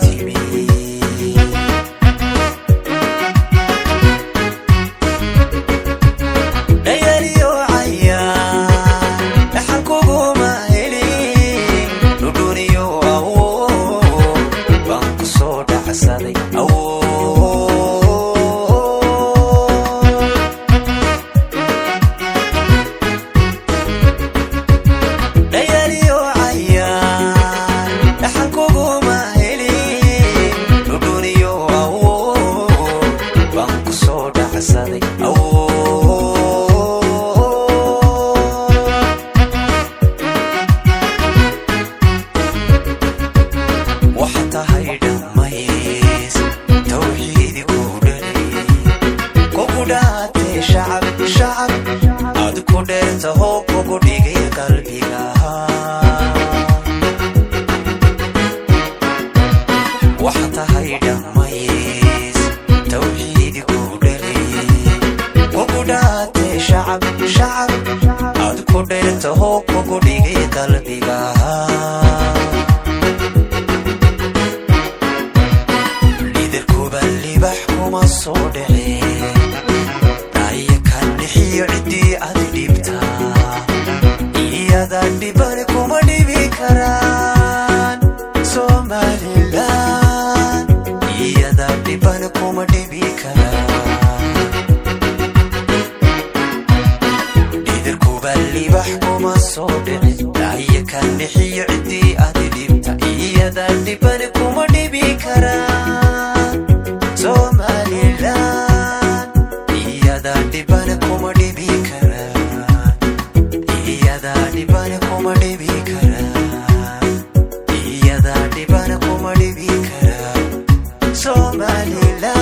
Timi dhayaliyo cayaan dhaxal kuguma helin, dhudhuniyo awood baan ku soo dhacsaday awood. Dhayaliyo cayaan dhaxal kuguma helin, dhudhuniyo awood baan ku soo dhacsaday awood. Waxa tahay dhammays tawxiidi ku dhalay, kugu dhaatay shacab, shacab aad ku dheertaho, kugu dhigay qalbiga. Waxa tahay dhammays tawxiidi ku dhalay, kugu dhaatay shacab, shacab aad ku dheertaho, kugu dhigay qalbiga. Liidarkuba libax kuma soo dhaceen, dhaya ka nixiyo ciddii aad dhibtaa, iyada dhibane kuma dhibi karaan Somalilan, iyada dhibane kuma dhibi karaan. Liidarkuba libax kuma soo dhicin, dhaya ka nixiyo ciddii aad dhibta, iyada dhibane kuma dhibi karaan Somalilan, iyada dhibane kuma dhibi karaan, iyada dhibane kuma dhibi karaan, iyada dhibane kuma dhibi karaan Somalilan.